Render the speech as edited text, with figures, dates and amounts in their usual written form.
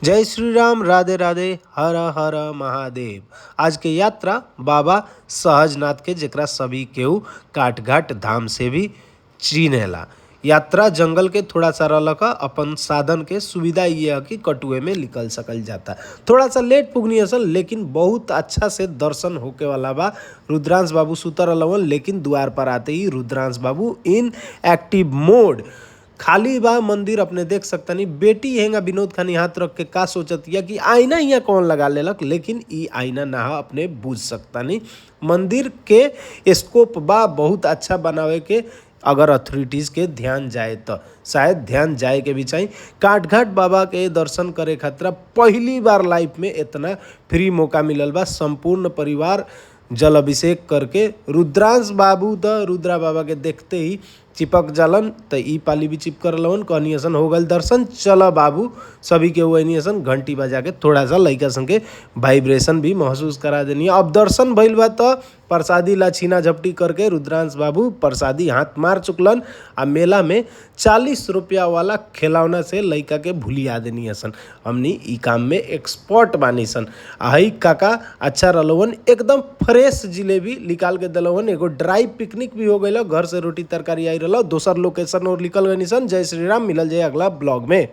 जय श्री राम, राधे राधे, हर हर महादेव। आज के यात्रा बाबा सहजनाथ के, जेकरा सभी केहू काठघाट धाम से भी चिन्हेला। यात्रा जंगल के थोड़ा सा रहलक, अपन साधन के सुविधा ये है कि कटुए में निकल सकल जाता। थोड़ा सा लेट पुगनी असन, लेकिन बहुत अच्छा से दर्शन होके वाला बा। रुद्रांश बाबू सुतर रहलन, लेकिन द्वार पर आते ही रुद्रांश बाबू इन एक्टिव मोड। खाली बा मंदिर, अपने देख सकतानी। बेटी हेंगा विनोद खानी हाथ रख के का सोचतिया कि आईना हियाँ कौन लगा लेलक, लेकिन ई आईना ना ह, अपने बुझ सकतानी। मंदिर के स्कोप बा बहुत अच्छा बनावे के, अगर अथॉरिटीज के ध्यान जाए तो शायद ध्यान जाए के भी चाही। काठघाट बाबा के दर्शन करे खातिर पहली बार लाइफ में इतना फ्री मौका मिलल बा। संपूर्ण परिवार जल अभिषेक करके रुद्रांश बाबू त रुद्रा बाबा के देखते ही चिपक जालन, त ई पाली भी चिपक रहलन। कहनी असन हो गल दर्शन, चल बाबू सभी के वही असन घंटी बजा के थोड़ा सा लइका सन के वाइब्रेशन भी महसूस करा देनी। अब दर्शन भइल बा त प्रसादी ला छीना झपटी करके रुद्रांश बाबू प्रसादी हाथ मार चुकलन आ मेला में 40 रुपया वाला खिलौना से लइका के भुलिया देनी असन। हमनी ई काम में एक्सपर्ट बानी सन। आ हई काका अच्छा रहलवन, एकदम फ्रेश जिलेबी निकाल के दिलवन। एगो ड्राई पिकनिक भी हो गइल, घर से रोटी तरकारी आई रहल, दोसर लोकेशन और निकल गनी सन। जय श्री राम, मिलल जाए अगला ब्लॉग में।